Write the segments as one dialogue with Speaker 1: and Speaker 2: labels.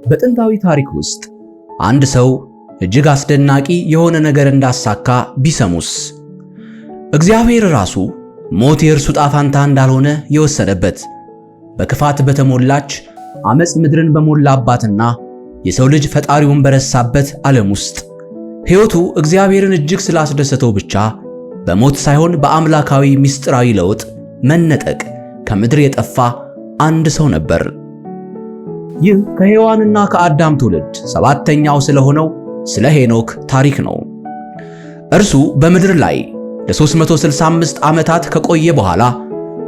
Speaker 1: በጥንታዊ ታሪክ ውስጥ አንድ ሰው እጅግ አስደናቂ የሆነ ነገር እንዳሳካ ቢሰሙስ? እግዚአብሔር ራሱ ሞት የእርሱ ዕጣ ፈንታ እንዳልሆነ የወሰነበት፣ በክፋት በተሞላች አመጽ ምድርን በሞላባትና የሰው ልጅ ፈጣሪውን በረሳበት ዓለም ውስጥ ሕይወቱ እግዚአብሔርን እጅግ ስላስደሰተው ብቻ በሞት ሳይሆን በአምላካዊ ምስጢራዊ ለውጥ መነጠቅ ከምድር የጠፋ አንድ ሰው ነበር። ይህ ከሔዋንና ከአዳም ትውልድ ሰባተኛው ስለሆነው ስለ ሄኖክ ታሪክ ነው። እርሱ በምድር ላይ ለ365 ዓመታት ከቆየ በኋላ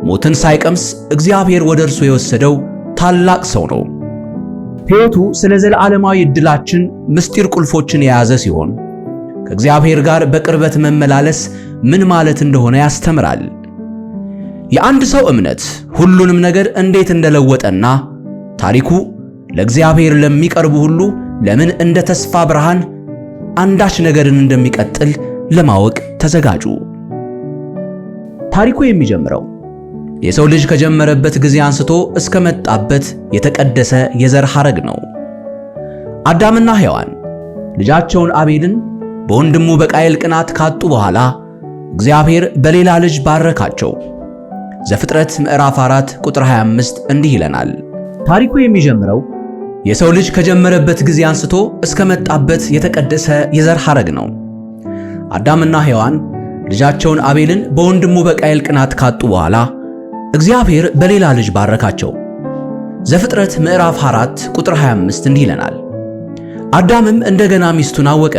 Speaker 1: ሞትን ሳይቀምስ እግዚአብሔር ወደ እርሱ የወሰደው ታላቅ ሰው ነው። ሕይወቱ ስለ ዘለዓለማዊ ዕድላችን ምስጢር ቁልፎችን የያዘ ሲሆን ከእግዚአብሔር ጋር በቅርበት መመላለስ ምን ማለት እንደሆነ ያስተምራል። የአንድ ሰው እምነት ሁሉንም ነገር እንዴት እንደለወጠና ታሪኩ ለእግዚአብሔር ለሚቀርቡ ሁሉ ለምን እንደ ተስፋ ብርሃን አንዳች ነገርን እንደሚቀጥል ለማወቅ ተዘጋጁ። ታሪኩ የሚጀምረው የሰው ልጅ ከጀመረበት ጊዜ አንስቶ እስከመጣበት የተቀደሰ የዘር ሐረግ ነው። አዳምና ሔዋን ልጃቸውን አቤልን በወንድሙ በቃየል ቅናት ካጡ በኋላ እግዚአብሔር በሌላ ልጅ ባረካቸው። ዘፍጥረት ምዕራፍ 4 ቁጥር 25 እንዲህ ይለናል። ታሪኩ የሚጀምረው የሰው ልጅ ከጀመረበት ጊዜ አንስቶ እስከመጣበት የተቀደሰ የዘር ሐረግ ነው። አዳምና ሔዋን ልጃቸውን አቤልን በወንድሙ በቃየል ቅናት ካጡ በኋላ እግዚአብሔር በሌላ ልጅ ባረካቸው። ዘፍጥረት ምዕራፍ 4 ቁጥር 25 እንዲህ ይለናል። አዳምም እንደገና ሚስቱን አወቀ፣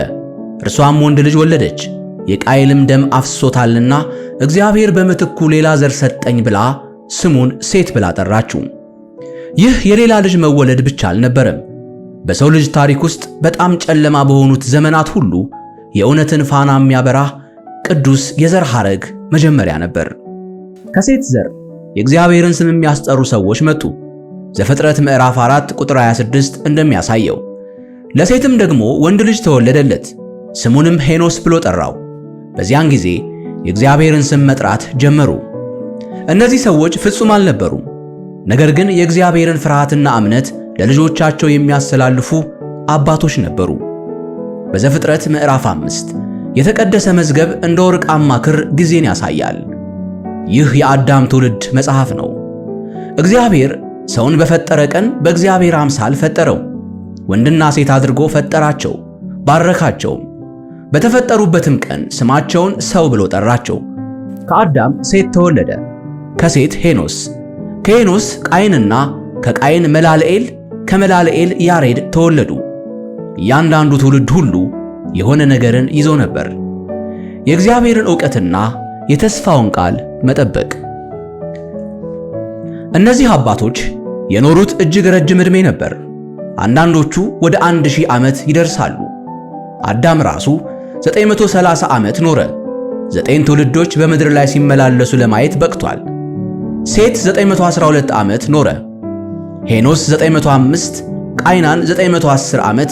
Speaker 1: እርሷም ወንድ ልጅ ወለደች። የቃየልም ደም አፍስሶታልና እግዚአብሔር በምትኩ ሌላ ዘር ሰጠኝ ብላ ስሙን ሴት ብላ ጠራችው። ይህ የሌላ ልጅ መወለድ ብቻ አልነበረም። በሰው ልጅ ታሪክ ውስጥ በጣም ጨለማ በሆኑት ዘመናት ሁሉ የእውነትን ፋና የሚያበራ ቅዱስ የዘር ሐረግ መጀመሪያ ነበር። ከሴት ዘር የእግዚአብሔርን ስም የሚያስጠሩ ሰዎች መጡ። ዘፍጥረት ምዕራፍ 4 ቁጥር 26 እንደሚያሳየው ለሴትም ደግሞ ወንድ ልጅ ተወለደለት፣ ስሙንም ሄኖስ ብሎ ጠራው። በዚያን ጊዜ የእግዚአብሔርን ስም መጥራት ጀመሩ። እነዚህ ሰዎች ፍጹም አልነበሩም። ነገር ግን የእግዚአብሔርን ፍርሃትና እምነት ለልጆቻቸው የሚያስተላልፉ አባቶች ነበሩ። በዘፍጥረት ምዕራፍ 5 የተቀደሰ መዝገብ እንደ ወርቃማ ክር ጊዜን ያሳያል። ይህ የአዳም ትውልድ መጽሐፍ ነው። እግዚአብሔር ሰውን በፈጠረ ቀን በእግዚአብሔር አምሳል ፈጠረው። ወንድና ሴት አድርጎ ፈጠራቸው፣ ባረካቸውም። በተፈጠሩበትም ቀን ስማቸውን ሰው ብሎ ጠራቸው። ከአዳም ሴት ተወለደ፣ ከሴት ሄኖስ፣ ከሄኖስ ቃይንና ከቃይን መላልኤል፣ ከመላልኤል ያሬድ ተወለዱ። እያንዳንዱ ትውልድ ሁሉ የሆነ ነገርን ይዞ ነበር፤ የእግዚአብሔርን ዕውቀትና የተስፋውን ቃል መጠበቅ። እነዚህ አባቶች የኖሩት እጅግ ረጅም ዕድሜ ነበር። አንዳንዶቹ ወደ 1000 ዓመት ይደርሳሉ። አዳም ራሱ 930 ዓመት ኖረ። ዘጠኝ ትውልዶች በምድር ላይ ሲመላለሱ ለማየት በቅቷል። ሴት 912 ዓመት ኖረ። ሄኖስ 905፣ ቃይናን 910 ዓመት፣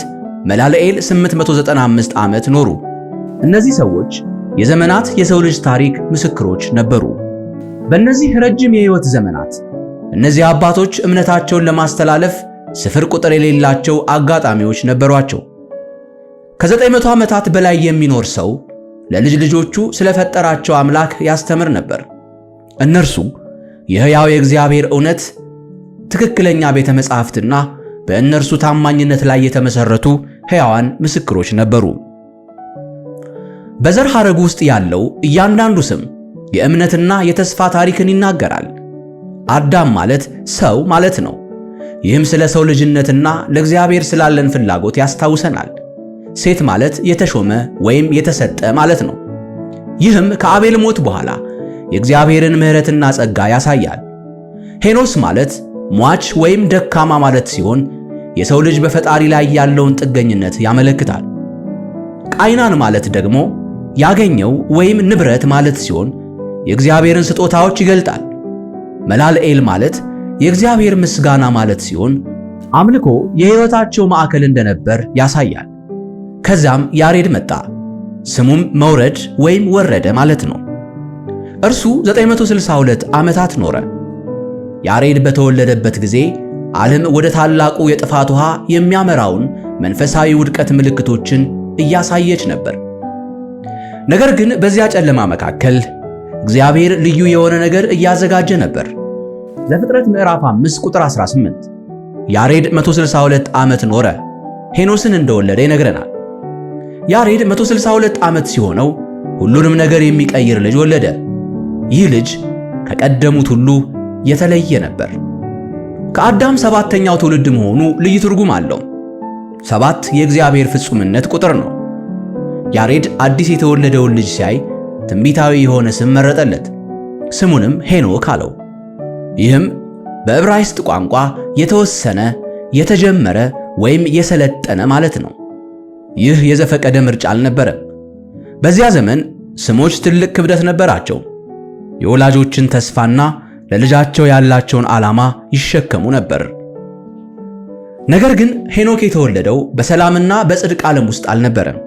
Speaker 1: መላልኤል 895 ዓመት ኖሩ። እነዚህ ሰዎች የዘመናት የሰው ልጅ ታሪክ ምስክሮች ነበሩ። በእነዚህ ረጅም የሕይወት ዘመናት እነዚህ አባቶች እምነታቸውን ለማስተላለፍ ስፍር ቁጥር የሌላቸው አጋጣሚዎች ነበሯቸው። ከ900 ዓመታት በላይ የሚኖር ሰው ለልጅ ልጆቹ ስለፈጠራቸው አምላክ ያስተምር ነበር። እነርሱ የሕያው የእግዚአብሔር እውነት ትክክለኛ ቤተ መጻሕፍትና በእነርሱ ታማኝነት ላይ የተመሰረቱ ሕያዋን ምስክሮች ነበሩ። በዘር ሐረግ ውስጥ ያለው እያንዳንዱ ስም የእምነትና የተስፋ ታሪክን ይናገራል። አዳም ማለት ሰው ማለት ነው። ይህም ስለ ሰው ልጅነትና ለእግዚአብሔር ስላለን ፍላጎት ያስታውሰናል። ሴት ማለት የተሾመ ወይም የተሰጠ ማለት ነው። ይህም ከአቤል ሞት በኋላ የእግዚአብሔርን ምሕረትና ጸጋ ያሳያል። ሄኖስ ማለት ሟች ወይም ደካማ ማለት ሲሆን የሰው ልጅ በፈጣሪ ላይ ያለውን ጥገኝነት ያመለክታል። ቃይናን ማለት ደግሞ ያገኘው ወይም ንብረት ማለት ሲሆን የእግዚአብሔርን ስጦታዎች ይገልጣል። መላልኤል ማለት የእግዚአብሔር ምስጋና ማለት ሲሆን አምልኮ የሕይወታቸው ማዕከል እንደነበር ያሳያል። ከዛም ያሬድ መጣ። ስሙም መውረድ ወይም ወረደ ማለት ነው። እርሱ 962 ዓመታት ኖረ። ያሬድ በተወለደበት ጊዜ ዓለም ወደ ታላቁ የጥፋት ውሃ የሚያመራውን መንፈሳዊ ውድቀት ምልክቶችን እያሳየች ነበር። ነገር ግን በዚያ ጨለማ መካከል እግዚአብሔር ልዩ የሆነ ነገር እያዘጋጀ ነበር። ዘፍጥረት ምዕራፍ 5 ቁጥር 18 ያሬድ 162 ዓመት ኖረ፣ ሄኖስን እንደወለደ ይነግረናል። ያሬድ 162 ዓመት ሲሆነው ሁሉንም ነገር የሚቀይር ልጅ ወለደ። ይህ ልጅ ከቀደሙት ሁሉ የተለየ ነበር። ከአዳም ሰባተኛው ትውልድ መሆኑ ልዩ ትርጉም አለው። 7 የእግዚአብሔር ፍጹምነት ቁጥር ነው። ያሬድ አዲስ የተወለደውን ልጅ ሲያይ ትንቢታዊ የሆነ ስም መረጠለት። ስሙንም ሄኖክ አለው። ይህም በዕብራይስጥ ቋንቋ የተወሰነ፣ የተጀመረ ወይም የሰለጠነ ማለት ነው። ይህ የዘፈቀደ ምርጫ አልነበረም። በዚያ ዘመን ስሞች ትልቅ ክብደት ነበራቸው። የወላጆችን ተስፋና ለልጃቸው ያላቸውን ዓላማ ይሸከሙ ነበር። ነገር ግን ሄኖክ የተወለደው በሰላምና በጽድቅ ዓለም ውስጥ አልነበረም።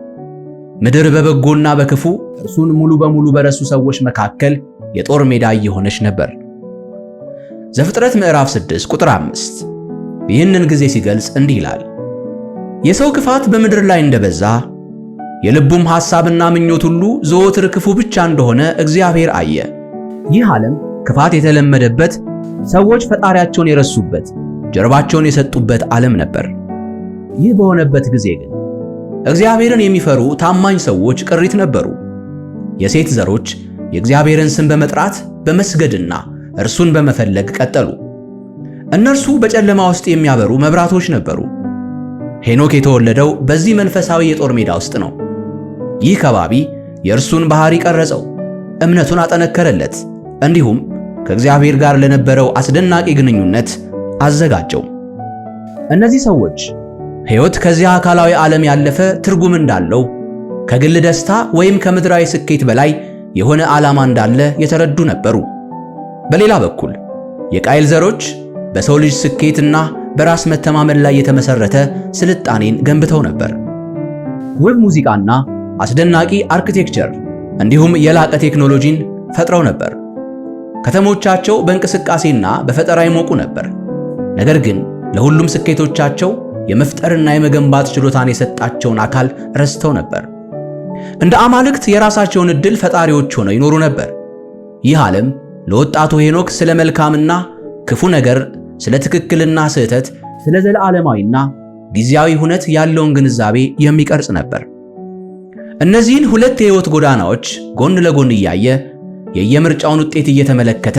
Speaker 1: ምድር በበጎና በክፉ እርሱን ሙሉ በሙሉ በረሱ ሰዎች መካከል የጦር ሜዳ እየሆነች ነበር። ዘፍጥረት ምዕራፍ 6 ቁጥር 5 ይህንን ጊዜ ሲገልጽ እንዲህ ይላል፦ የሰው ክፋት በምድር ላይ እንደበዛ የልቡም ሐሳብና ምኞት ሁሉ ዘወትር ክፉ ብቻ እንደሆነ እግዚአብሔር አየ። ይህ ዓለም ክፋት የተለመደበት፣ ሰዎች ፈጣሪያቸውን የረሱበት፣ ጀርባቸውን የሰጡበት ዓለም ነበር። ይህ በሆነበት ጊዜ ግን እግዚአብሔርን የሚፈሩ ታማኝ ሰዎች ቅሪት ነበሩ። የሴት ዘሮች የእግዚአብሔርን ስም በመጥራት በመስገድና እርሱን በመፈለግ ቀጠሉ። እነርሱ በጨለማ ውስጥ የሚያበሩ መብራቶች ነበሩ። ሄኖክ የተወለደው በዚህ መንፈሳዊ የጦር ሜዳ ውስጥ ነው። ይህ ከባቢ የእርሱን ባህሪ ቀረጸው፣ እምነቱን አጠነከረለት፣ እንዲሁም ከእግዚአብሔር ጋር ለነበረው አስደናቂ ግንኙነት አዘጋጀው። እነዚህ ሰዎች ሕይወት ከዚያ አካላዊ ዓለም ያለፈ ትርጉም እንዳለው፣ ከግል ደስታ ወይም ከምድራዊ ስኬት በላይ የሆነ ዓላማ እንዳለ የተረዱ ነበሩ። በሌላ በኩል የቃየል ዘሮች በሰው ልጅ ስኬትና በራስ መተማመን ላይ የተመሰረተ ስልጣኔን ገንብተው ነበር። ውብ ሙዚቃና አስደናቂ architecture እንዲሁም የላቀ ቴክኖሎጂን ፈጥረው ነበር። ከተሞቻቸው በእንቅስቃሴና በፈጠራ ይሞቁ ነበር። ነገር ግን ለሁሉም ስኬቶቻቸው የመፍጠርና የመገንባት ችሎታን የሰጣቸውን አካል ረስተው ነበር። እንደ አማልክት የራሳቸውን ዕድል ፈጣሪዎች ሆነው ይኖሩ ነበር። ይህ ዓለም ለወጣቱ ሄኖክ ስለ መልካምና ክፉ ነገር፣ ስለ ትክክልና ስህተት፣ ስለ ዘለዓለማዊና ጊዜያዊ ሁነት ያለውን ግንዛቤ የሚቀርጽ ነበር። እነዚህን ሁለት የሕይወት ጎዳናዎች ጎን ለጎን እያየ የየምርጫውን ውጤት እየተመለከተ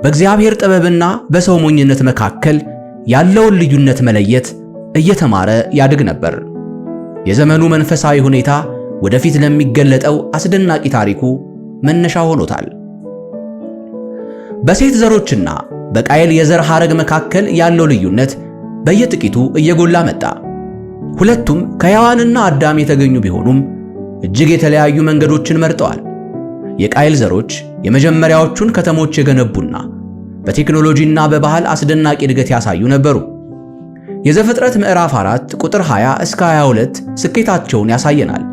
Speaker 1: በእግዚአብሔር ጥበብና በሰው ሞኝነት መካከል ያለውን ልዩነት መለየት እየተማረ ያድግ ነበር። የዘመኑ መንፈሳዊ ሁኔታ ወደፊት ለሚገለጠው አስደናቂ ታሪኩ መነሻ ሆኖታል። በሴት ዘሮችና በቃየል የዘር ሐረግ መካከል ያለው ልዩነት በየጥቂቱ እየጎላ መጣ። ሁለቱም ከሔዋንና አዳም የተገኙ ቢሆኑም እጅግ የተለያዩ መንገዶችን መርጠዋል። የቃየል ዘሮች የመጀመሪያዎቹን ከተሞች የገነቡና በቴክኖሎጂና በባህል አስደናቂ እድገት ያሳዩ ነበሩ። የዘፍጥረት ምዕራፍ 4 ቁጥር 20 እስከ 22 ስኬታቸውን ያሳየናል።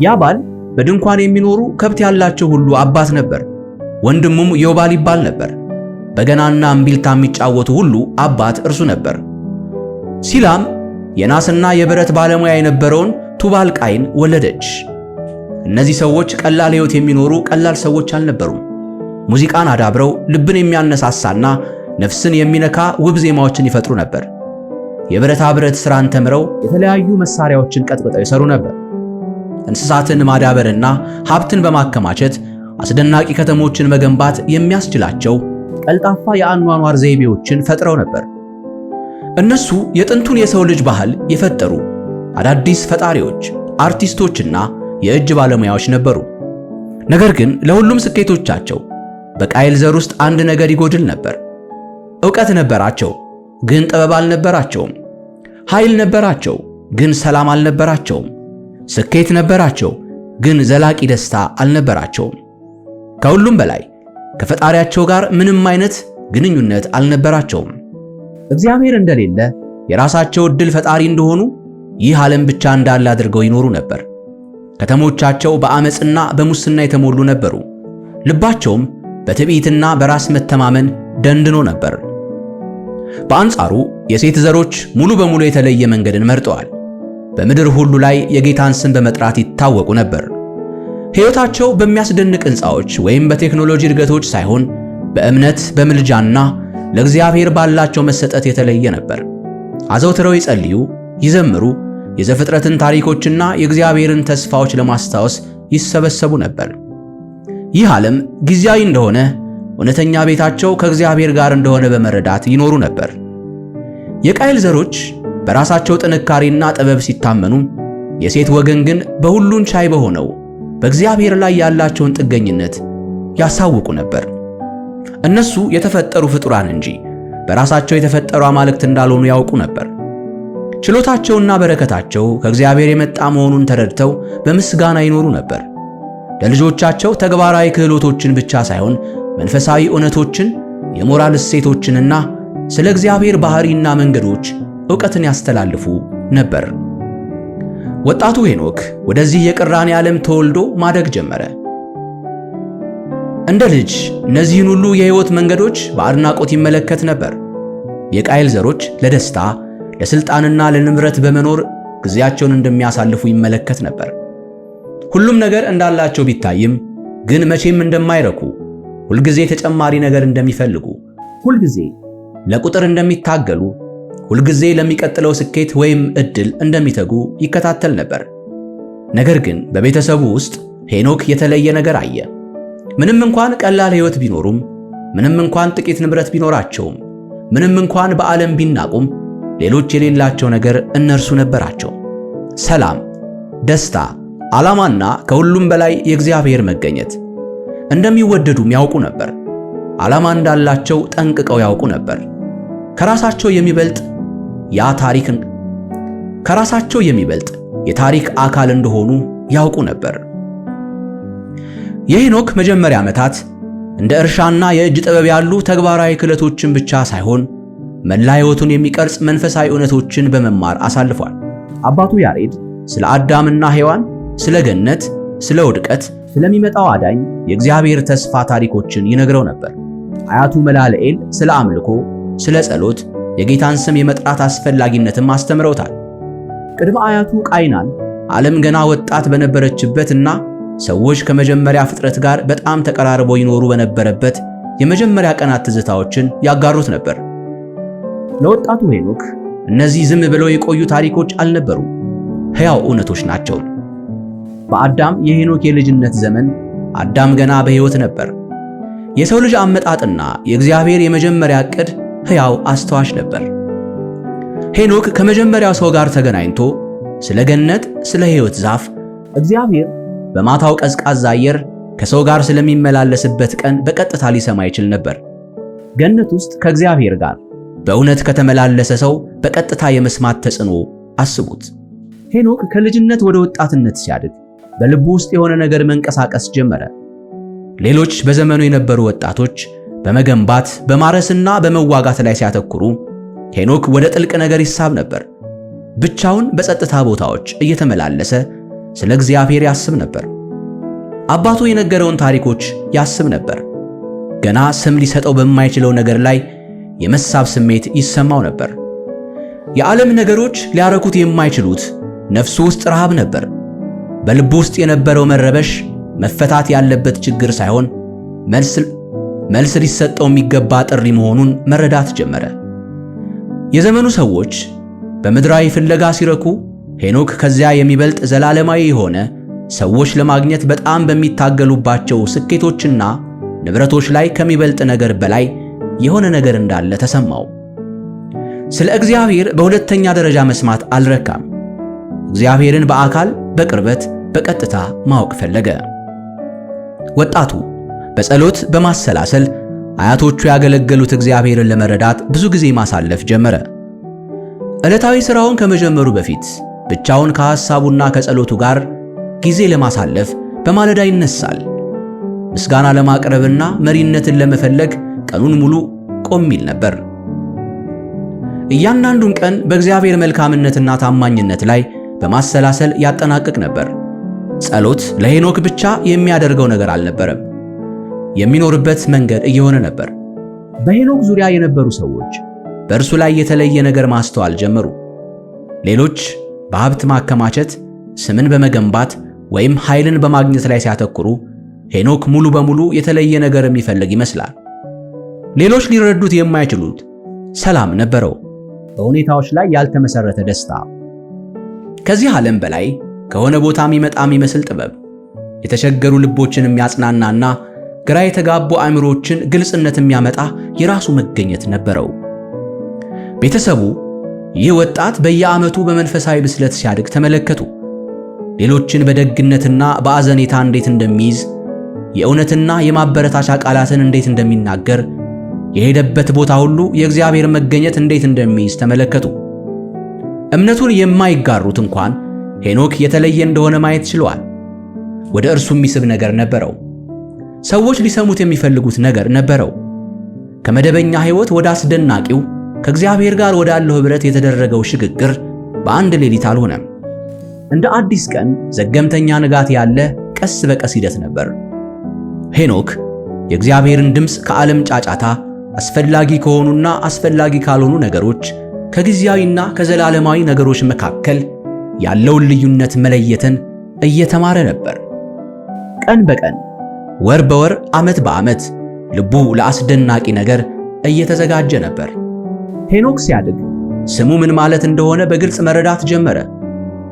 Speaker 1: ያባል በድንኳን የሚኖሩ ከብት ያላቸው ሁሉ አባት ነበር። ወንድሙም ዮባል ይባል ነበር። በገናና እምቢልታ የሚጫወቱ ሁሉ አባት እርሱ ነበር። ሲላም የናስና የብረት ባለሙያ የነበረውን ቱባልቃይን ወለደች። እነዚህ ሰዎች ቀላል ሕይወት የሚኖሩ ቀላል ሰዎች አልነበሩም። ሙዚቃን አዳብረው ልብን የሚያነሳሳና ነፍስን የሚነካ ውብ ዜማዎችን ይፈጥሩ ነበር። የብረታ ብረት ሥራን ተምረው የተለያዩ መሳሪያዎችን ቀጥቅጠው ይሰሩ ነበር። እንስሳትን ማዳበርና ሀብትን በማከማቸት አስደናቂ ከተሞችን መገንባት የሚያስችላቸው ቀልጣፋ የአኗኗር ዘይቤዎችን ፈጥረው ነበር። እነሱ የጥንቱን የሰው ልጅ ባህል የፈጠሩ አዳዲስ ፈጣሪዎች፣ አርቲስቶችና የእጅ ባለሙያዎች ነበሩ። ነገር ግን ለሁሉም ስኬቶቻቸው በቃየል ዘር ውስጥ አንድ ነገር ይጎድል ነበር። ዕውቀት ነበራቸው፣ ግን ጥበብ አልነበራቸውም። ኃይል ነበራቸው፣ ግን ሰላም አልነበራቸውም። ስኬት ነበራቸው፣ ግን ዘላቂ ደስታ አልነበራቸውም። ከሁሉም በላይ ከፈጣሪያቸው ጋር ምንም አይነት ግንኙነት አልነበራቸውም። እግዚአብሔር እንደሌለ የራሳቸው ዕድል ፈጣሪ እንደሆኑ ይህ ዓለም ብቻ እንዳለ አድርገው ይኖሩ ነበር። ከተሞቻቸው በአመፅና በሙስና የተሞሉ ነበሩ። ልባቸውም በትዕቢትና በራስ መተማመን ደንድኖ ነበር። በአንጻሩ የሴት ዘሮች ሙሉ በሙሉ የተለየ መንገድን መርጠዋል። በምድር ሁሉ ላይ የጌታን ስም በመጥራት ይታወቁ ነበር። ሕይወታቸው በሚያስደንቅ ሕንፃዎች ወይም በቴክኖሎጂ እድገቶች ሳይሆን በእምነት፣ በምልጃና ለእግዚአብሔር ባላቸው መሰጠት የተለየ ነበር። አዘውትረው ይጸልዩ፣ ይዘምሩ፣ የዘፍጥረትን ታሪኮችና የእግዚአብሔርን ተስፋዎች ለማስታወስ ይሰበሰቡ ነበር። ይህ ዓለም ጊዜያዊ እንደሆነ፣ እውነተኛ ቤታቸው ከእግዚአብሔር ጋር እንደሆነ በመረዳት ይኖሩ ነበር። የቃየል ዘሮች በራሳቸው ጥንካሬና ጥበብ ሲታመኑ፣ የሴት ወገን ግን በሁሉን ቻይ በሆነው በእግዚአብሔር ላይ ያላቸውን ጥገኝነት ያሳውቁ ነበር። እነሱ የተፈጠሩ ፍጡራን እንጂ በራሳቸው የተፈጠሩ አማልክት እንዳልሆኑ ያውቁ ነበር። ችሎታቸውና በረከታቸው ከእግዚአብሔር የመጣ መሆኑን ተረድተው በምስጋና ይኖሩ ነበር። ለልጆቻቸው ተግባራዊ ክህሎቶችን ብቻ ሳይሆን መንፈሳዊ እውነቶችን፣ የሞራል እሴቶችንና ስለ እግዚአብሔር ባህሪና መንገዶች ዕውቀትን ያስተላልፉ ነበር። ወጣቱ ሄኖክ ወደዚህ የቅራኔ ዓለም ተወልዶ ማደግ ጀመረ። እንደ ልጅ እነዚህን ሁሉ የሕይወት መንገዶች በአድናቆት ይመለከት ነበር። የቃየል ዘሮች ለደስታ፣ ለስልጣንና ለንብረት በመኖር ጊዜያቸውን እንደሚያሳልፉ ይመለከት ነበር። ሁሉም ነገር እንዳላቸው ቢታይም ግን መቼም እንደማይረኩ፣ ሁልጊዜ ተጨማሪ ነገር እንደሚፈልጉ፣ ሁልጊዜ ለቁጥር እንደሚታገሉ፣ ሁልጊዜ ለሚቀጥለው ስኬት ወይም እድል እንደሚተጉ ይከታተል ነበር። ነገር ግን በቤተሰቡ ውስጥ ሄኖክ የተለየ ነገር አየ። ምንም እንኳን ቀላል ሕይወት ቢኖሩም፣ ምንም እንኳን ጥቂት ንብረት ቢኖራቸውም፣ ምንም እንኳን በዓለም ቢናቁም፣ ሌሎች የሌላቸው ነገር እነርሱ ነበራቸው። ሰላም፣ ደስታ፣ ዓላማና ከሁሉም በላይ የእግዚአብሔር መገኘት። እንደሚወደዱም ያውቁ ነበር። ዓላማ እንዳላቸው ጠንቅቀው ያውቁ ነበር። ከራሳቸው የሚበልጥ ያ ታሪክ ከራሳቸው የሚበልጥ የታሪክ አካል እንደሆኑ ያውቁ ነበር። የሄኖክ መጀመሪያ ዓመታት እንደ እርሻና የእጅ ጥበብ ያሉ ተግባራዊ ክህሎቶችን ብቻ ሳይሆን መላ ሕይወቱን የሚቀርጽ መንፈሳዊ እውነቶችን በመማር አሳልፏል። አባቱ ያሬድ ስለ አዳምና ሔዋን፣ ስለ ገነት፣ ስለ ውድቀት፣ ስለሚመጣው አዳኝ የእግዚአብሔር ተስፋ ታሪኮችን ይነግረው ነበር። አያቱ መላልኤል ስለ አምልኮ፣ ስለ ጸሎት፣ የጌታን ስም የመጥራት አስፈላጊነትም አስተምረውታል። ቅድመ አያቱ ቃይናን ዓለም ገና ወጣት በነበረችበትና ሰዎች ከመጀመሪያ ፍጥረት ጋር በጣም ተቀራርበው ይኖሩ በነበረበት የመጀመሪያ ቀናት ትዝታዎችን ያጋሩት ነበር። ለወጣቱ ሄኖክ እነዚህ ዝም ብለው የቆዩ ታሪኮች አልነበሩም፣ ሕያው እውነቶች ናቸው። በአዳም የሄኖክ የልጅነት ዘመን አዳም ገና በሕይወት ነበር። የሰው ልጅ አመጣጥና የእግዚአብሔር የመጀመሪያ ዕቅድ ሕያው አስተዋሽ ነበር። ሄኖክ ከመጀመሪያው ሰው ጋር ተገናኝቶ ስለ ገነት፣ ስለ ሕይወት ዛፍ፣ እግዚአብሔር በማታው ቀዝቃዛ አየር ከሰው ጋር ስለሚመላለስበት ቀን በቀጥታ ሊሰማ ይችል ነበር። ገነት ውስጥ ከእግዚአብሔር ጋር በእውነት ከተመላለሰ ሰው በቀጥታ የመስማት ተጽዕኖ አስቡት። ሄኖክ ከልጅነት ወደ ወጣትነት ሲያድግ በልቡ ውስጥ የሆነ ነገር መንቀሳቀስ ጀመረ። ሌሎች በዘመኑ የነበሩ ወጣቶች በመገንባት፣ በማረስና በመዋጋት ላይ ሲያተኩሩ ሄኖክ ወደ ጥልቅ ነገር ይሳብ ነበር። ብቻውን በጸጥታ ቦታዎች እየተመላለሰ ስለ እግዚአብሔር ያስብ ነበር። አባቱ የነገረውን ታሪኮች ያስብ ነበር። ገና ስም ሊሰጠው በማይችለው ነገር ላይ የመሳብ ስሜት ይሰማው ነበር። የዓለም ነገሮች ሊያረኩት የማይችሉት ነፍሱ ውስጥ ረሃብ ነበር። በልቡ ውስጥ የነበረው መረበሽ መፈታት ያለበት ችግር ሳይሆን መልስ ሊሰጠው የሚገባ ጥሪ መሆኑን መረዳት ጀመረ። የዘመኑ ሰዎች በምድራዊ ፍለጋ ሲረኩ፣ ሄኖክ ከዚያ የሚበልጥ ዘላለማዊ የሆነ፣ ሰዎች ለማግኘት በጣም በሚታገሉባቸው ስኬቶችና ንብረቶች ላይ ከሚበልጥ ነገር በላይ የሆነ ነገር እንዳለ ተሰማው። ስለ እግዚአብሔር በሁለተኛ ደረጃ መስማት አልረካም። እግዚአብሔርን በአካል፣ በቅርበት፣ በቀጥታ ማወቅ ፈለገ። ወጣቱ በጸሎት በማሰላሰል አያቶቹ ያገለገሉት እግዚአብሔርን ለመረዳት ብዙ ጊዜ ማሳለፍ ጀመረ። ዕለታዊ ሥራውን ከመጀመሩ በፊት ብቻውን ከሐሳቡና ከጸሎቱ ጋር ጊዜ ለማሳለፍ በማለዳ ይነሳል። ምስጋና ለማቅረብና መሪነትን ለመፈለግ ቀኑን ሙሉ ቆም ይል ነበር። እያንዳንዱን ቀን በእግዚአብሔር መልካምነትና ታማኝነት ላይ በማሰላሰል ያጠናቅቅ ነበር። ጸሎት ለሄኖክ ብቻ የሚያደርገው ነገር አልነበረም። የሚኖርበት መንገድ እየሆነ ነበር። በሄኖክ ዙሪያ የነበሩ ሰዎች በእርሱ ላይ የተለየ ነገር ማስተዋል ጀመሩ። ሌሎች በሀብት ማከማቸት፣ ስምን በመገንባት ወይም ኃይልን በማግኘት ላይ ሲያተኩሩ፣ ሄኖክ ሙሉ በሙሉ የተለየ ነገር የሚፈልግ ይመስላል። ሌሎች ሊረዱት የማይችሉት ሰላም ነበረው፣ በሁኔታዎች ላይ ያልተመሰረተ ደስታ፣ ከዚህ ዓለም በላይ ከሆነ ቦታ የሚመጣ የሚመስል ጥበብ፣ የተቸገሩ ልቦችን የሚያጽናናና ግራ የተጋቡ አእምሮዎችን ግልጽነት የሚያመጣ የራሱ መገኘት ነበረው። ቤተሰቡ ይህ ወጣት በየዓመቱ በመንፈሳዊ ብስለት ሲያድግ ተመለከቱ። ሌሎችን በደግነትና በአዘኔታ እንዴት እንደሚይዝ፣ የእውነትና የማበረታቻ ቃላትን እንዴት እንደሚናገር፣ የሄደበት ቦታ ሁሉ የእግዚአብሔር መገኘት እንዴት እንደሚይዝ ተመለከቱ። እምነቱን የማይጋሩት እንኳን ሄኖክ የተለየ እንደሆነ ማየት ችለዋል። ወደ እርሱ የሚስብ ነገር ነበረው። ሰዎች ሊሰሙት የሚፈልጉት ነገር ነበረው። ከመደበኛ ሕይወት ወደ አስደናቂው ከእግዚአብሔር ጋር ወዳለው ኅብረት የተደረገው ሽግግር በአንድ ሌሊት አልሆነም። እንደ አዲስ ቀን ዘገምተኛ ንጋት ያለ ቀስ በቀስ ሂደት ነበር። ሄኖክ የእግዚአብሔርን ድምፅ ከዓለም ጫጫታ፣ አስፈላጊ ከሆኑና አስፈላጊ ካልሆኑ ነገሮች፣ ከጊዜያዊና ከዘላለማዊ ነገሮች መካከል ያለውን ልዩነት መለየትን እየተማረ ነበር። ቀን በቀን፣ ወር በወር፣ ዓመት በዓመት ልቡ ለአስደናቂ ነገር እየተዘጋጀ ነበር። ሄኖክ ሲያድግ ስሙ ምን ማለት እንደሆነ በግልጽ መረዳት ጀመረ።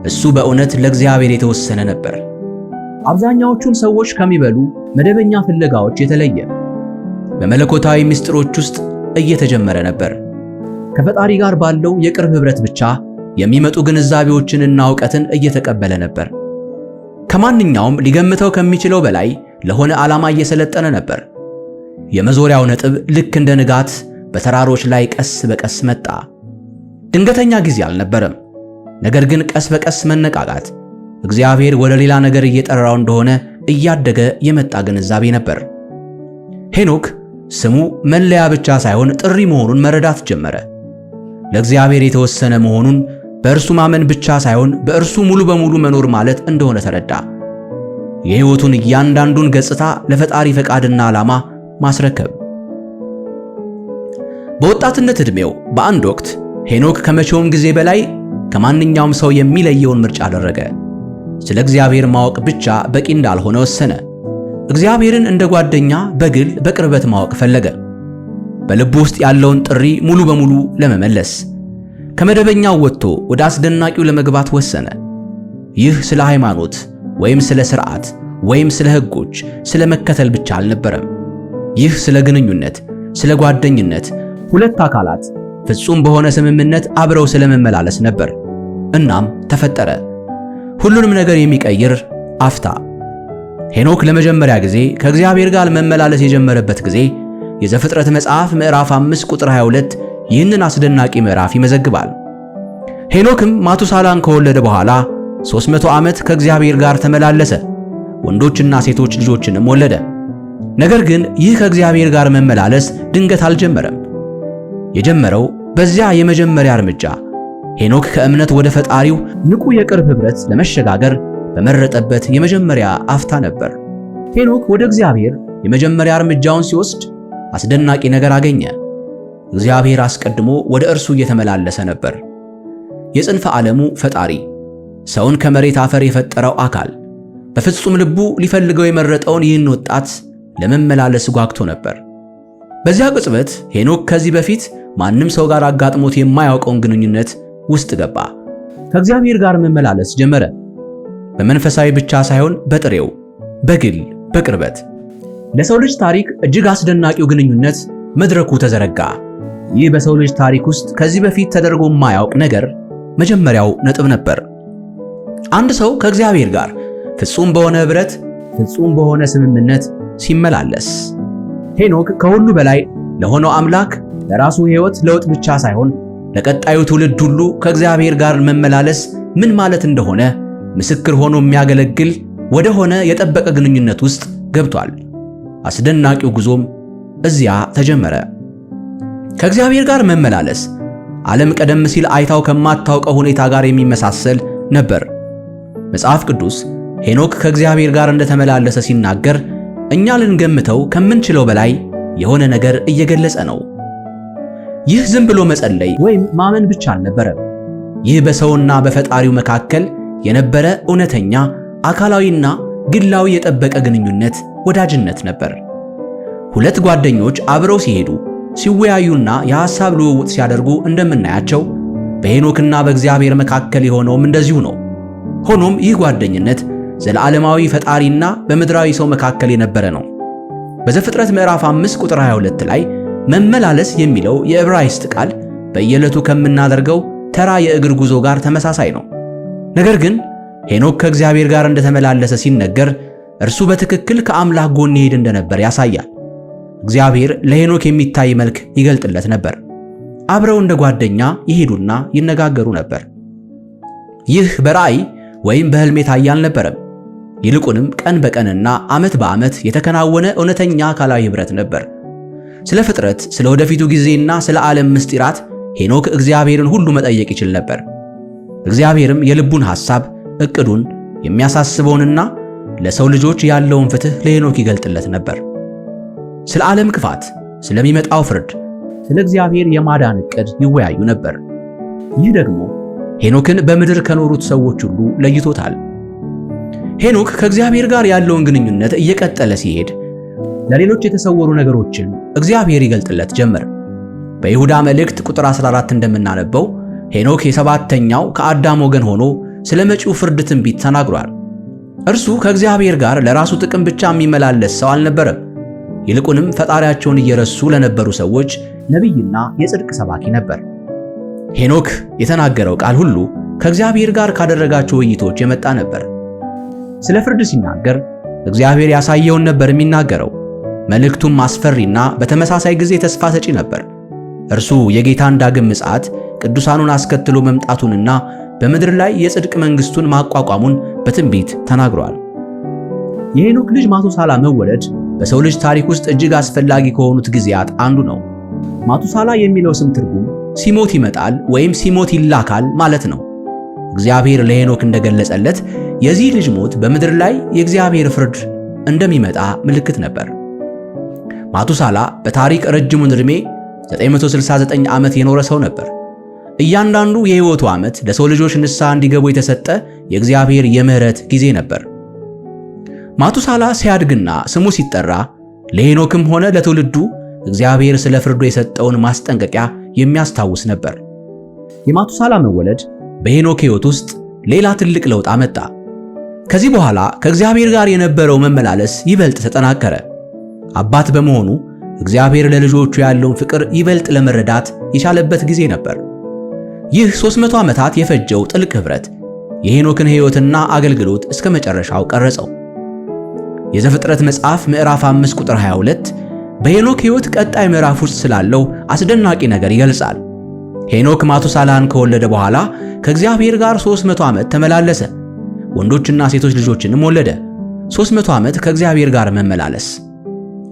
Speaker 1: እሱ በእውነት ለእግዚአብሔር የተወሰነ ነበር። አብዛኛዎቹን ሰዎች ከሚበሉ መደበኛ ፍለጋዎች የተለየ በመለኮታዊ ምስጢሮች ውስጥ እየተጀመረ ነበር። ከፈጣሪ ጋር ባለው የቅርብ ኅብረት ብቻ የሚመጡ ግንዛቤዎችንና እውቀትን እየተቀበለ ነበር። ከማንኛውም ሊገምተው ከሚችለው በላይ ለሆነ ዓላማ እየሰለጠነ ነበር። የመዞሪያው ነጥብ ልክ እንደ ንጋት በተራሮች ላይ ቀስ በቀስ መጣ። ድንገተኛ ጊዜ አልነበረም። ነገር ግን ቀስ በቀስ መነቃቃት፣ እግዚአብሔር ወደ ሌላ ነገር እየጠራው እንደሆነ እያደገ የመጣ ግንዛቤ ነበር። ሄኖክ ስሙ መለያ ብቻ ሳይሆን ጥሪ መሆኑን መረዳት ጀመረ። ለእግዚአብሔር የተወሰነ መሆኑን፣ በእርሱ ማመን ብቻ ሳይሆን በእርሱ ሙሉ በሙሉ መኖር ማለት እንደሆነ ተረዳ። የሕይወቱን እያንዳንዱን ገጽታ ለፈጣሪ ፈቃድና ዓላማ ማስረከብ። በወጣትነት ዕድሜው በአንድ ወቅት ሄኖክ ከመቼውም ጊዜ በላይ ከማንኛውም ሰው የሚለየውን ምርጫ አደረገ። ስለ እግዚአብሔር ማወቅ ብቻ በቂ እንዳልሆነ ወሰነ። እግዚአብሔርን እንደ ጓደኛ በግል በቅርበት ማወቅ ፈለገ። በልቡ ውስጥ ያለውን ጥሪ ሙሉ በሙሉ ለመመለስ ከመደበኛው ወጥቶ ወደ አስደናቂው ለመግባት ወሰነ። ይህ ስለ ሃይማኖት ወይም ስለ ሥርዓት ወይም ስለ ሕጎች፣ ስለ መከተል ብቻ አልነበረም። ይህ ስለ ግንኙነት፣ ስለ ጓደኝነት፣ ሁለት አካላት ፍጹም በሆነ ስምምነት አብረው ስለመመላለስ ነበር። እናም ተፈጠረ ሁሉንም ነገር የሚቀይር አፍታ። ሄኖክ ለመጀመሪያ ጊዜ ከእግዚአብሔር ጋር መመላለስ የጀመረበት ጊዜ የዘፍጥረት መጽሐፍ ምዕራፍ 5 ቁጥር 22 ይህንን አስደናቂ ምዕራፍ ይመዘግባል። ሄኖክም ማቱሳላን ከወለደ በኋላ 300 ዓመት ከእግዚአብሔር ጋር ተመላለሰ፣ ወንዶችና ሴቶች ልጆችንም ወለደ። ነገር ግን ይህ ከእግዚአብሔር ጋር መመላለስ ድንገት አልጀመረም። የጀመረው በዚያ የመጀመሪያ እርምጃ ሄኖክ ከእምነት ወደ ፈጣሪው ንቁ የቅርብ ኅብረት ለመሸጋገር በመረጠበት የመጀመሪያ አፍታ ነበር። ሄኖክ ወደ እግዚአብሔር የመጀመሪያ እርምጃውን ሲወስድ አስደናቂ ነገር አገኘ። እግዚአብሔር አስቀድሞ ወደ እርሱ እየተመላለሰ ነበር። የጽንፈ ዓለሙ ፈጣሪ፣ ሰውን ከመሬት አፈር የፈጠረው አካል በፍጹም ልቡ ሊፈልገው የመረጠውን ይህን ወጣት ለመመላለስ ጓግቶ ነበር። በዚያ ቅጽበት ሄኖክ ከዚህ በፊት ማንም ሰው ጋር አጋጥሞት የማያውቀውን ግንኙነት ውስጥ ገባ። ከእግዚአብሔር ጋር መመላለስ ጀመረ። በመንፈሳዊ ብቻ ሳይሆን በጥሬው፣ በግል፣ በቅርበት። ለሰው ልጅ ታሪክ እጅግ አስደናቂው ግንኙነት መድረኩ ተዘረጋ። ይህ በሰው ልጅ ታሪክ ውስጥ ከዚህ በፊት ተደርጎ የማያውቅ ነገር መጀመሪያው ነጥብ ነበር። አንድ ሰው ከእግዚአብሔር ጋር ፍጹም በሆነ ኅብረት፣ ፍጹም በሆነ ስምምነት ሲመላለስ ሄኖክ ከሁሉ በላይ ለሆነው አምላክ ለራሱ ሕይወት ለውጥ ብቻ ሳይሆን ለቀጣዩ ትውልድ ሁሉ ከእግዚአብሔር ጋር መመላለስ ምን ማለት እንደሆነ ምስክር ሆኖ የሚያገለግል ወደ ሆነ የጠበቀ ግንኙነት ውስጥ ገብቷል። አስደናቂው ጉዞም እዚያ ተጀመረ። ከእግዚአብሔር ጋር መመላለስ ዓለም ቀደም ሲል አይታው ከማታውቀው ሁኔታ ጋር የሚመሳሰል ነበር። መጽሐፍ ቅዱስ ሄኖክ ከእግዚአብሔር ጋር እንደተመላለሰ ሲናገር እኛ ልንገምተው ከምንችለው በላይ የሆነ ነገር እየገለጸ ነው። ይህ ዝም ብሎ መጸለይ ወይም ማመን ብቻ አልነበረም። ይህ በሰውና በፈጣሪው መካከል የነበረ እውነተኛ አካላዊና ግላዊ የጠበቀ ግንኙነት፣ ወዳጅነት ነበር። ሁለት ጓደኞች አብረው ሲሄዱ፣ ሲወያዩና የሐሳብ ልውውጥ ሲያደርጉ እንደምናያቸው በሄኖክና በእግዚአብሔር መካከል የሆነውም እንደዚሁ ነው። ሆኖም ይህ ጓደኝነት ዘለዓለማዊ ፈጣሪና በምድራዊ ሰው መካከል የነበረ ነው። በዘፍጥረት ምዕራፍ 5 ቁጥር 22 ላይ መመላለስ የሚለው የዕብራይስጥ ቃል በየዕለቱ ከምናደርገው ተራ የእግር ጉዞ ጋር ተመሳሳይ ነው። ነገር ግን ሄኖክ ከእግዚአብሔር ጋር እንደተመላለሰ ሲነገር እርሱ በትክክል ከአምላክ ጎን ይሄድ እንደነበር ያሳያል። እግዚአብሔር ለሄኖክ የሚታይ መልክ ይገልጥለት ነበር። አብረው እንደ ጓደኛ ይሄዱና ይነጋገሩ ነበር። ይህ በራእይ ወይም በሕልም የታየ አልነበረም። ይልቁንም ቀን በቀንና ዓመት በዓመት የተከናወነ እውነተኛ አካላዊ ኅብረት ነበር። ስለ ፍጥረት፣ ስለ ወደፊቱ ጊዜና ስለ ዓለም ምስጢራት ሄኖክ እግዚአብሔርን ሁሉ መጠየቅ ይችል ነበር። እግዚአብሔርም የልቡን ሐሳብ፣ እቅዱን፣ የሚያሳስበውንና ለሰው ልጆች ያለውን ፍትሕ ለሄኖክ ይገልጥለት ነበር። ስለ ዓለም ክፋት፣ ስለሚመጣው ፍርድ፣ ስለ እግዚአብሔር የማዳን እቅድ ይወያዩ ነበር። ይህ ደግሞ ሄኖክን በምድር ከኖሩት ሰዎች ሁሉ ለይቶታል። ሄኖክ ከእግዚአብሔር ጋር ያለውን ግንኙነት እየቀጠለ ሲሄድ ለሌሎች የተሰወሩ ነገሮችን እግዚአብሔር ይገልጥለት ጀመር። በይሁዳ መልእክት ቁጥር 14 እንደምናነበው ሄኖክ የሰባተኛው ከአዳም ወገን ሆኖ ስለ መጪው ፍርድ ትንቢት ተናግሯል። እርሱ ከእግዚአብሔር ጋር ለራሱ ጥቅም ብቻ የሚመላለስ ሰው አልነበረም። ይልቁንም ፈጣሪያቸውን እየረሱ ለነበሩ ሰዎች ነቢይና የጽድቅ ሰባኪ ነበር። ሄኖክ የተናገረው ቃል ሁሉ ከእግዚአብሔር ጋር ካደረጋቸው ውይይቶች የመጣ ነበር። ስለ ፍርድ ሲናገር እግዚአብሔር ያሳየውን ነበር የሚናገረው። መልእክቱም አስፈሪና በተመሳሳይ ጊዜ ተስፋ ሰጪ ነበር። እርሱ የጌታን ዳግም ምጽአት ቅዱሳኑን አስከትሎ መምጣቱንና በምድር ላይ የጽድቅ መንግስቱን ማቋቋሙን በትንቢት ተናግሯል። የሄኖክ ልጅ ማቱሳላ መወለድ በሰው ልጅ ታሪክ ውስጥ እጅግ አስፈላጊ ከሆኑት ጊዜያት አንዱ ነው። ማቱሳላ የሚለው ስም ትርጉም ሲሞት ይመጣል ወይም ሲሞት ይላካል ማለት ነው። እግዚአብሔር ለሄኖክ እንደገለጸለት የዚህ ልጅ ሞት በምድር ላይ የእግዚአብሔር ፍርድ እንደሚመጣ ምልክት ነበር። ማቱሳላ በታሪክ ረጅሙን ዕድሜ 969 ዓመት የኖረ ሰው ነበር። እያንዳንዱ የሕይወቱ ዓመት ለሰው ልጆች ንስሐ እንዲገቡ የተሰጠ የእግዚአብሔር የምህረት ጊዜ ነበር። ማቱሳላ ሲያድግና ስሙ ሲጠራ ለሄኖክም ሆነ ለትውልዱ እግዚአብሔር ስለ ፍርዱ የሰጠውን ማስጠንቀቂያ የሚያስታውስ ነበር። የማቱሳላ መወለድ በሄኖክ ሕይወት ውስጥ ሌላ ትልቅ ለውጥ አመጣ። ከዚህ በኋላ ከእግዚአብሔር ጋር የነበረው መመላለስ ይበልጥ ተጠናከረ። አባት በመሆኑ እግዚአብሔር ለልጆቹ ያለውን ፍቅር ይበልጥ ለመረዳት የቻለበት ጊዜ ነበር። ይህ 300 ዓመታት የፈጀው ጥልቅ ኅብረት የሄኖክን ሕይወትና አገልግሎት እስከ መጨረሻው ቀረጸው። የዘፍጥረት መጽሐፍ ምዕራፍ 5 ቁጥር 22 በሄኖክ ሕይወት ቀጣይ ምዕራፍ ውስጥ ስላለው አስደናቂ ነገር ይገልጻል። ሄኖክ ማቱሳላን ከወለደ በኋላ ከእግዚአብሔር ጋር 300 ዓመት ተመላለሰ። ወንዶችና ሴቶች ልጆችንም ወለደ። 300 ዓመት ከእግዚአብሔር ጋር መመላለስ፣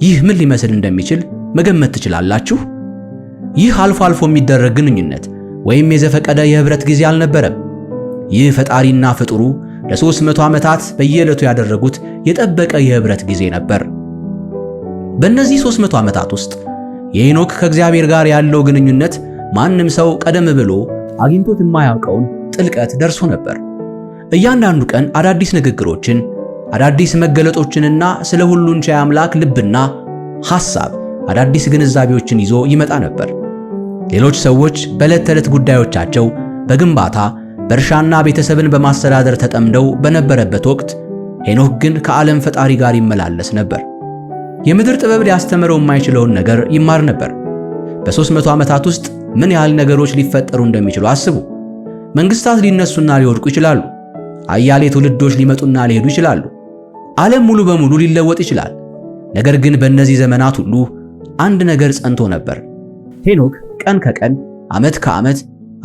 Speaker 1: ይህ ምን ሊመስል እንደሚችል መገመት ትችላላችሁ? ይህ አልፎ አልፎ የሚደረግ ግንኙነት ወይም የዘፈቀደ የህብረት ጊዜ አልነበረም። ይህ ፈጣሪና ፍጡሩ ለ300 ዓመታት በየዕለቱ ያደረጉት የጠበቀ የህብረት ጊዜ ነበር። በእነዚህ 300 ዓመታት ውስጥ የሄኖክ ከእግዚአብሔር ጋር ያለው ግንኙነት ማንም ሰው ቀደም ብሎ አግኝቶት የማያውቀውን ጥልቀት ደርሶ ነበር። እያንዳንዱ ቀን አዳዲስ ንግግሮችን፣ አዳዲስ መገለጦችንና ስለ ሁሉን ቻይ አምላክ ልብና ሐሳብ አዳዲስ ግንዛቤዎችን ይዞ ይመጣ ነበር። ሌሎች ሰዎች በዕለት ተዕለት ጉዳዮቻቸው በግንባታ፣ በእርሻና ቤተሰብን በማስተዳደር ተጠምደው በነበረበት ወቅት ሄኖክ ግን ከዓለም ፈጣሪ ጋር ይመላለስ ነበር። የምድር ጥበብ ሊያስተምረው የማይችለውን ነገር ይማር ነበር። በ300 ዓመታት ውስጥ ምን ያህል ነገሮች ሊፈጠሩ እንደሚችሉ አስቡ። መንግስታት ሊነሱና ሊወድቁ ይችላሉ። አያሌ ትውልዶች ሊመጡና ሊሄዱ ይችላሉ። ዓለም ሙሉ በሙሉ ሊለወጥ ይችላል። ነገር ግን በእነዚህ ዘመናት ሁሉ አንድ ነገር ጸንቶ ነበር። ሄኖክ ቀን ከቀን፣ ዓመት ከዓመት፣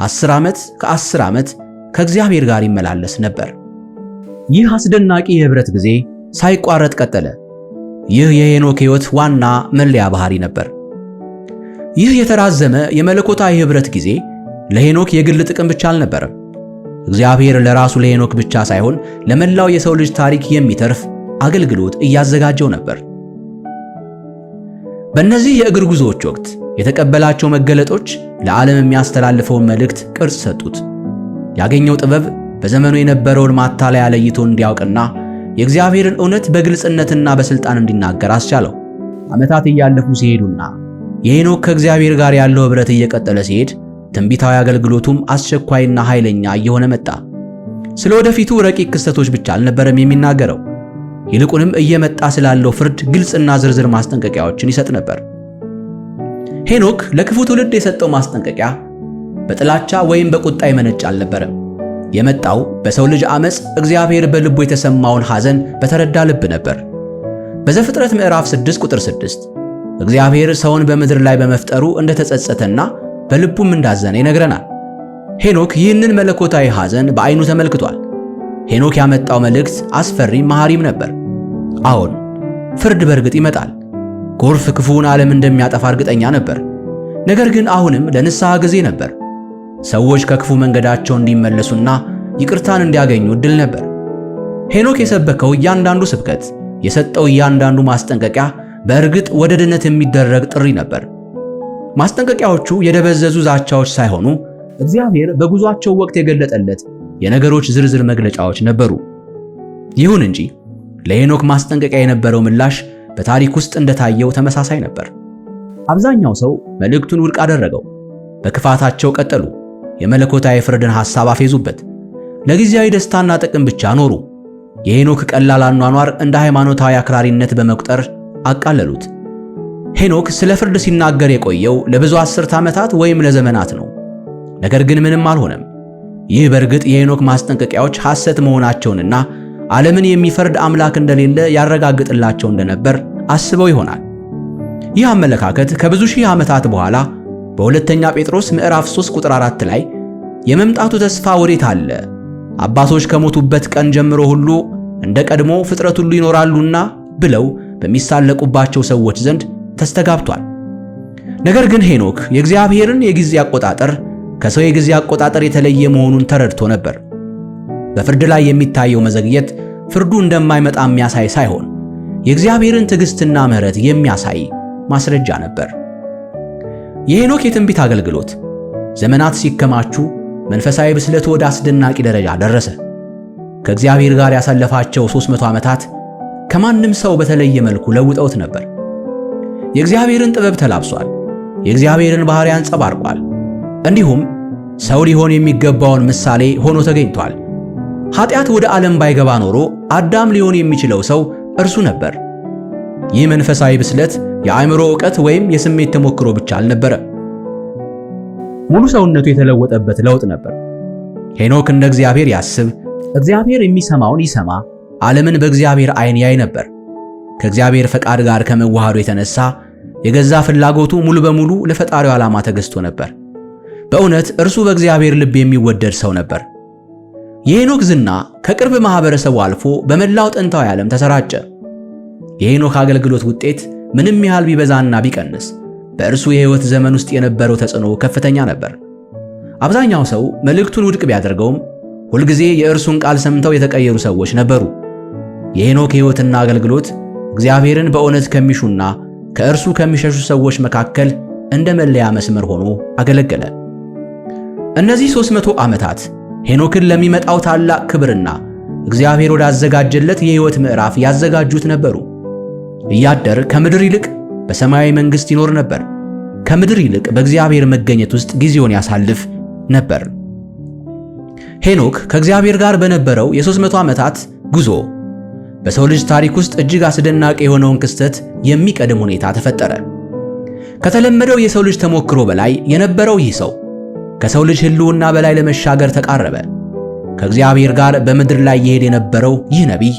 Speaker 1: 10 ዓመት ከ10 ዓመት ከእግዚአብሔር ጋር ይመላለስ ነበር። ይህ አስደናቂ የህብረት ጊዜ ሳይቋረጥ ቀጠለ። ይህ የሄኖክ ሕይወት ዋና መለያ ባህሪ ነበር። ይህ የተራዘመ የመለኮታዊ ህብረት ጊዜ ለሄኖክ የግል ጥቅም ብቻ አልነበረም። እግዚአብሔር ለራሱ ለሄኖክ ብቻ ሳይሆን ለመላው የሰው ልጅ ታሪክ የሚተርፍ አገልግሎት እያዘጋጀው ነበር። በእነዚህ የእግር ጉዞዎች ወቅት የተቀበላቸው መገለጦች ለዓለም የሚያስተላልፈውን መልእክት ቅርጽ ሰጡት። ያገኘው ጥበብ በዘመኑ የነበረውን ማታለያ ለይቶ እንዲያውቅና የእግዚአብሔርን እውነት በግልጽነትና በስልጣን እንዲናገር አስቻለው። ዓመታት እያለፉ ሲሄዱና የሄኖክ ከእግዚአብሔር ጋር ያለው ኅብረት እየቀጠለ ሲሄድ ትንቢታዊ አገልግሎቱም አስቸኳይና ኃይለኛ እየሆነ መጣ። ስለ ወደፊቱ ረቂቅ ክስተቶች ብቻ አልነበረም የሚናገረው። ይልቁንም እየመጣ ስላለው ፍርድ ግልጽና ዝርዝር ማስጠንቀቂያዎችን ይሰጥ ነበር። ሄኖክ ለክፉ ትውልድ የሰጠው ማስጠንቀቂያ በጥላቻ ወይም በቁጣ የመነጨ አልነበረም። የመጣው በሰው ልጅ አመፅ እግዚአብሔር በልቡ የተሰማውን ሐዘን በተረዳ ልብ ነበር። በዘፍጥረት ምዕራፍ 6 ቁጥር 6 እግዚአብሔር ሰውን በምድር ላይ በመፍጠሩ እንደተጸጸተና በልቡም እንዳዘነ ይነግረናል። ሄኖክ ይህንን መለኮታዊ ሐዘን በዓይኑ ተመልክቷል። ሄኖክ ያመጣው መልእክት አስፈሪም መሐሪም ነበር። አዎን፣ ፍርድ በእርግጥ ይመጣል። ጎርፍ ክፉውን ዓለም እንደሚያጠፋ እርግጠኛ ነበር። ነገር ግን አሁንም ለንስሐ ጊዜ ነበር። ሰዎች ከክፉ መንገዳቸው እንዲመለሱና ይቅርታን እንዲያገኙ እድል ነበር። ሄኖክ የሰበከው እያንዳንዱ ስብከት፣ የሰጠው እያንዳንዱ ማስጠንቀቂያ በእርግጥ ወደ ድነት የሚደረግ ጥሪ ነበር። ማስጠንቀቂያዎቹ የደበዘዙ ዛቻዎች ሳይሆኑ እግዚአብሔር በጉዟቸው ወቅት የገለጠለት የነገሮች ዝርዝር መግለጫዎች ነበሩ። ይሁን እንጂ ለሄኖክ ማስጠንቀቂያ የነበረው ምላሽ በታሪክ ውስጥ እንደታየው ተመሳሳይ ነበር። አብዛኛው ሰው መልእክቱን ውድቅ አደረገው። በክፋታቸው ቀጠሉ። የመለኮታዊ ፍርድን ሐሳብ አፌዙበት። ለጊዜያዊ ደስታና ጥቅም ብቻ ኖሩ። የሄኖክ ቀላል አኗኗር እንደ ሃይማኖታዊ አክራሪነት በመቁጠር አቃለሉት። ሄኖክ ስለ ፍርድ ሲናገር የቆየው ለብዙ አስርት ዓመታት ወይም ለዘመናት ነው። ነገር ግን ምንም አልሆነም። ይህ በእርግጥ የሄኖክ ማስጠንቀቂያዎች ሐሰት መሆናቸውንና ዓለምን የሚፈርድ አምላክ እንደሌለ ያረጋግጥላቸው እንደነበር አስበው ይሆናል። ይህ አመለካከት ከብዙ ሺህ ዓመታት በኋላ በሁለተኛ ጴጥሮስ ምዕራፍ 3 ቁጥር 4 ላይ የመምጣቱ ተስፋ ወዴት አለ? አባቶች ከሞቱበት ቀን ጀምሮ ሁሉ እንደ ቀድሞ ፍጥረት ሁሉ ይኖራሉና ብለው በሚሳለቁባቸው ሰዎች ዘንድ ተስተጋብቷል። ነገር ግን ሄኖክ የእግዚአብሔርን የጊዜ አቆጣጠር ከሰው የጊዜ አቆጣጠር የተለየ መሆኑን ተረድቶ ነበር። በፍርድ ላይ የሚታየው መዘግየት ፍርዱ እንደማይመጣ የሚያሳይ ሳይሆን የእግዚአብሔርን ትዕግስትና ምሕረት የሚያሳይ ማስረጃ ነበር። የሄኖክ የትንቢት አገልግሎት ዘመናት ሲከማቹ መንፈሳዊ ብስለቱ ወደ አስደናቂ ደረጃ ደረሰ። ከእግዚአብሔር ጋር ያሳለፋቸው 300 ዓመታት ከማንም ሰው በተለየ መልኩ ለውጠውት ነበር። የእግዚአብሔርን ጥበብ ተላብሷል። የእግዚአብሔርን ባህሪ አንጸባርቋል። እንዲሁም ሰው ሊሆን የሚገባውን ምሳሌ ሆኖ ተገኝቷል። ኃጢአት ወደ ዓለም ባይገባ ኖሮ አዳም ሊሆን የሚችለው ሰው እርሱ ነበር። ይህ መንፈሳዊ ብስለት የአእምሮ ዕውቀት ወይም የስሜት ተሞክሮ ብቻ አልነበረም። ሙሉ ሰውነቱ የተለወጠበት ለውጥ ነበር። ሄኖክ እንደ እግዚአብሔር ያስብ፣ እግዚአብሔር የሚሰማውን ይሰማ፣ ዓለምን በእግዚአብሔር ዓይን ያይ ነበር። ከእግዚአብሔር ፈቃድ ጋር ከመዋሃዱ የተነሳ የገዛ ፍላጎቱ ሙሉ በሙሉ ለፈጣሪው ዓላማ ተገዝቶ ነበር። በእውነት እርሱ በእግዚአብሔር ልብ የሚወደድ ሰው ነበር። የሄኖክ ዝና ከቅርብ ማህበረሰቡ አልፎ በመላው ጥንታዊ ዓለም ተሰራጨ። የሄኖክ አገልግሎት ውጤት ምንም ያህል ቢበዛና ቢቀንስ በእርሱ የሕይወት ዘመን ውስጥ የነበረው ተጽዕኖ ከፍተኛ ነበር። አብዛኛው ሰው መልእክቱን ውድቅ ቢያደርገውም ሁልጊዜ የእርሱን ቃል ሰምተው የተቀየሩ ሰዎች ነበሩ። የሄኖክ ሕይወትና አገልግሎት እግዚአብሔርን በእውነት ከሚሹና ከእርሱ ከሚሸሹ ሰዎች መካከል እንደ መለያ መስመር ሆኖ አገለገለ። እነዚህ 300 ዓመታት ሄኖክን ለሚመጣው ታላቅ ክብርና እግዚአብሔር ወዳዘጋጀለት የሕይወት ምዕራፍ ያዘጋጁት ነበሩ። እያደር ከምድር ይልቅ በሰማያዊ መንግሥት ይኖር ነበር። ከምድር ይልቅ በእግዚአብሔር መገኘት ውስጥ ጊዜውን ያሳልፍ ነበር። ሄኖክ ከእግዚአብሔር ጋር በነበረው የ300 ዓመታት ጉዞ በሰው ልጅ ታሪክ ውስጥ እጅግ አስደናቂ የሆነውን ክስተት የሚቀድም ሁኔታ ተፈጠረ። ከተለመደው የሰው ልጅ ተሞክሮ በላይ የነበረው ይህ ሰው ከሰው ልጅ ሕልውና በላይ ለመሻገር ተቃረበ። ከእግዚአብሔር ጋር በምድር ላይ ይሄድ የነበረው ይህ ነቢይ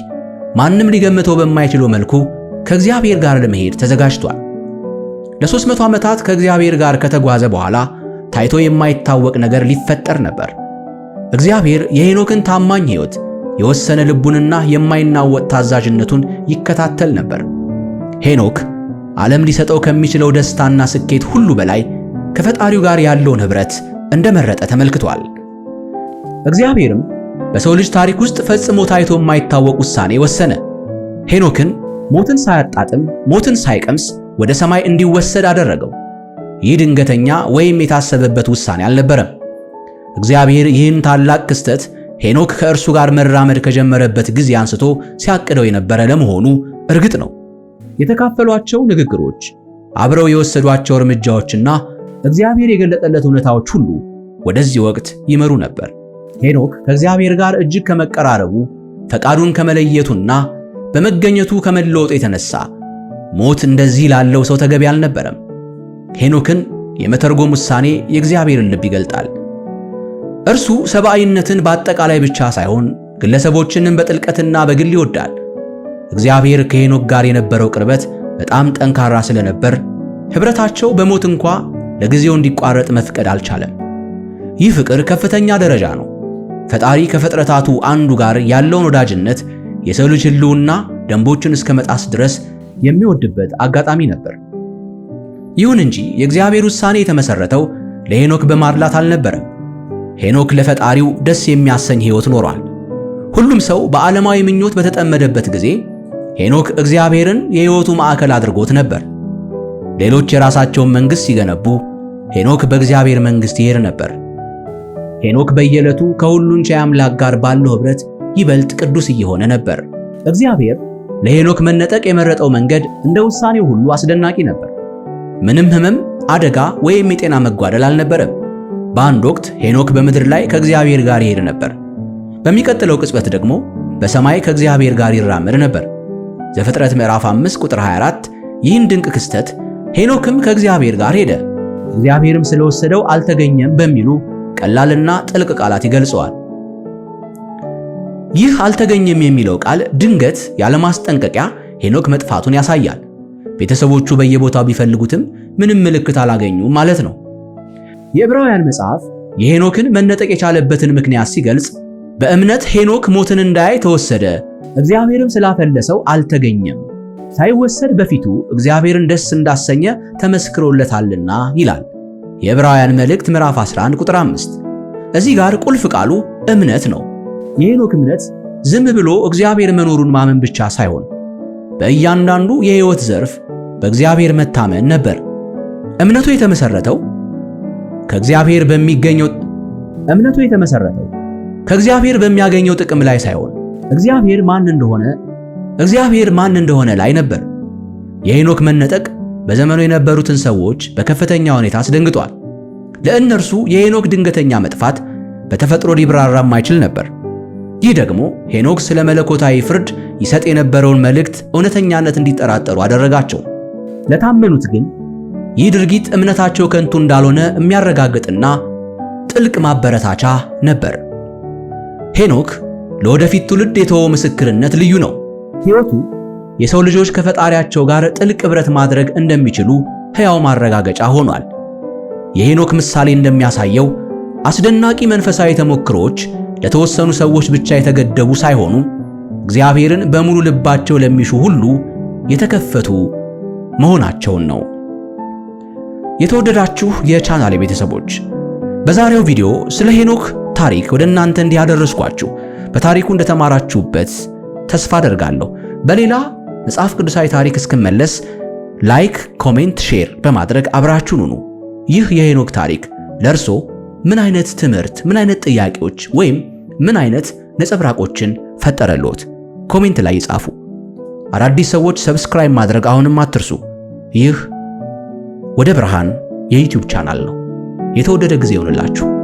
Speaker 1: ማንም ሊገምተው በማይችለው መልኩ ከእግዚአብሔር ጋር ለመሄድ ተዘጋጅቷል። ለ300 ዓመታት ከእግዚአብሔር ጋር ከተጓዘ በኋላ ታይቶ የማይታወቅ ነገር ሊፈጠር ነበር። እግዚአብሔር የሄኖክን ታማኝ ሕይወት፣ የወሰነ ልቡንና የማይናወጥ ታዛዥነቱን ይከታተል ነበር። ሄኖክ ዓለም ሊሰጠው ከሚችለው ደስታና ስኬት ሁሉ በላይ ከፈጣሪው ጋር ያለውን ኅብረት እንደመረጠ ተመልክቷል። እግዚአብሔርም በሰው ልጅ ታሪክ ውስጥ ፈጽሞ ታይቶ የማይታወቅ ውሳኔ ወሰነ። ሄኖክን ሞትን ሳያጣጥም ሞትን ሳይቀምስ ወደ ሰማይ እንዲወሰድ አደረገው። ይህ ድንገተኛ ወይም የታሰበበት ውሳኔ አልነበረም። እግዚአብሔር ይህን ታላቅ ክስተት ሄኖክ ከእርሱ ጋር መራመድ ከጀመረበት ጊዜ አንስቶ ሲያቅደው የነበረ ለመሆኑ እርግጥ ነው። የተካፈሏቸው ንግግሮች፣ አብረው የወሰዷቸው እርምጃዎችና እግዚአብሔር የገለጠለት እውነታዎች ሁሉ ወደዚህ ወቅት ይመሩ ነበር። ሄኖክ ከእግዚአብሔር ጋር እጅግ ከመቀራረቡ፣ ፈቃዱን ከመለየቱና በመገኘቱ ከመለወጡ የተነሳ ሞት እንደዚህ ላለው ሰው ተገቢ አልነበረም። ሄኖክን የመተርጎም ውሳኔ የእግዚአብሔርን ልብ ይገልጣል። እርሱ ሰብአዊነትን በአጠቃላይ ብቻ ሳይሆን ግለሰቦችንም በጥልቀትና በግል ይወዳል። እግዚአብሔር ከሄኖክ ጋር የነበረው ቅርበት በጣም ጠንካራ ስለነበር ኅብረታቸው በሞት እንኳ ለጊዜው እንዲቋረጥ መፍቀድ አልቻለም። ይህ ፍቅር ከፍተኛ ደረጃ ነው። ፈጣሪ ከፍጥረታቱ አንዱ ጋር ያለውን ወዳጅነት የሰው ልጅ ሕልውና ደንቦችን እስከ መጣስ ድረስ የሚወድበት አጋጣሚ ነበር። ይሁን እንጂ የእግዚአብሔር ውሳኔ የተመሰረተው ለሄኖክ በማድላት አልነበረም። ሄኖክ ለፈጣሪው ደስ የሚያሰኝ ሕይወት ኖሯል። ሁሉም ሰው በዓለማዊ ምኞት በተጠመደበት ጊዜ ሄኖክ እግዚአብሔርን የሕይወቱ ማዕከል አድርጎት ነበር። ሌሎች የራሳቸውን መንግሥት ሲገነቡ ሄኖክ በእግዚአብሔር መንግሥት ይሄድ ነበር። ሄኖክ በየዕለቱ ከሁሉን ቻይ አምላክ ጋር ባለው ኅብረት ይበልጥ ቅዱስ እየሆነ ነበር። እግዚአብሔር ለሄኖክ መነጠቅ የመረጠው መንገድ እንደ ውሳኔው ሁሉ አስደናቂ ነበር። ምንም ሕመም፣ አደጋ ወይም የጤና መጓደል አልነበረም። በአንድ ወቅት ሄኖክ በምድር ላይ ከእግዚአብሔር ጋር ይሄድ ነበር። በሚቀጥለው ቅጽበት ደግሞ በሰማይ ከእግዚአብሔር ጋር ይራመድ ነበር። ዘፍጥረት ምዕራፍ 5 ቁጥር 24 ይህን ድንቅ ክስተት ሄኖክም ከእግዚአብሔር ጋር ሄደ፣ እግዚአብሔርም ስለወሰደው አልተገኘም በሚሉ ቀላልና ጥልቅ ቃላት ይገልጸዋል። ይህ አልተገኘም የሚለው ቃል ድንገት ያለማስጠንቀቂያ ሄኖክ መጥፋቱን ያሳያል። ቤተሰቦቹ በየቦታው ቢፈልጉትም ምንም ምልክት አላገኙም ማለት ነው። የዕብራውያን መጽሐፍ የሄኖክን መነጠቅ የቻለበትን ምክንያት ሲገልጽ በእምነት ሄኖክ ሞትን እንዳያይ ተወሰደ፣ እግዚአብሔርም ስላፈለሰው አልተገኘም፣ ሳይወሰድ በፊቱ እግዚአብሔርን ደስ እንዳሰኘ ተመስክሮለታልና ይላል። የዕብራውያን መልእክት ምዕራፍ 11 ቁጥር 5። እዚህ ጋር ቁልፍ ቃሉ እምነት ነው። የሄኖክ እምነት ዝም ብሎ እግዚአብሔር መኖሩን ማመን ብቻ ሳይሆን በእያንዳንዱ የሕይወት ዘርፍ በእግዚአብሔር መታመን ነበር። እምነቱ የተመሰረተው ከእግዚአብሔር በሚገኘው እምነቱ የተመሰረተው ከእግዚአብሔር በሚያገኘው ጥቅም ላይ ሳይሆን እግዚአብሔር ማን እንደሆነ ላይ ነበር። የሄኖክ መነጠቅ በዘመኑ የነበሩትን ሰዎች በከፍተኛ ሁኔታ አስደንግጧል። ለእነርሱ የሄኖክ ድንገተኛ መጥፋት በተፈጥሮ ሊብራራ የማይችል ነበር። ይህ ደግሞ ሄኖክ ስለ መለኮታዊ ፍርድ ይሰጥ የነበረውን መልእክት እውነተኛነት እንዲጠራጠሩ አደረጋቸው። ለታመኑት ግን ይህ ድርጊት እምነታቸው ከንቱ እንዳልሆነ የሚያረጋግጥና ጥልቅ ማበረታቻ ነበር። ሄኖክ ለወደፊት ትውልድ የተወው ምስክርነት ልዩ ነው። ሕይወቱ የሰው ልጆች ከፈጣሪያቸው ጋር ጥልቅ ኅብረት ማድረግ እንደሚችሉ ሕያው ማረጋገጫ ሆኗል። የሄኖክ ምሳሌ እንደሚያሳየው አስደናቂ መንፈሳዊ ተሞክሮዎች ለተወሰኑ ሰዎች ብቻ የተገደቡ ሳይሆኑ እግዚአብሔርን በሙሉ ልባቸው ለሚሹ ሁሉ የተከፈቱ መሆናቸውን ነው። የተወደዳችሁ የቻናሌ ቤተሰቦች፣ በዛሬው ቪዲዮ ስለ ሄኖክ ታሪክ ወደ እናንተ እንዲህ ያደረስኳችሁ በታሪኩ እንደተማራችሁበት ተስፋ አደርጋለሁ። በሌላ መጽሐፍ ቅዱሳዊ ታሪክ እስክመለስ like፣ comment፣ share በማድረግ አብራችሁን ሁኑ። ይህ የሄኖክ ታሪክ ለእርሶ ምን አይነት ትምህርት፣ ምን አይነት ጥያቄዎች ወይም ምን አይነት ነጸብራቆችን ፈጠረልዎት? Comment ላይ ይጻፉ። አዳዲስ ሰዎች subscribe ማድረግ አሁንም አትርሱ። ይህ ወደ ብርሃን የ YouTube channel ነው። የተወደደ ጊዜ ይሁንላችሁ።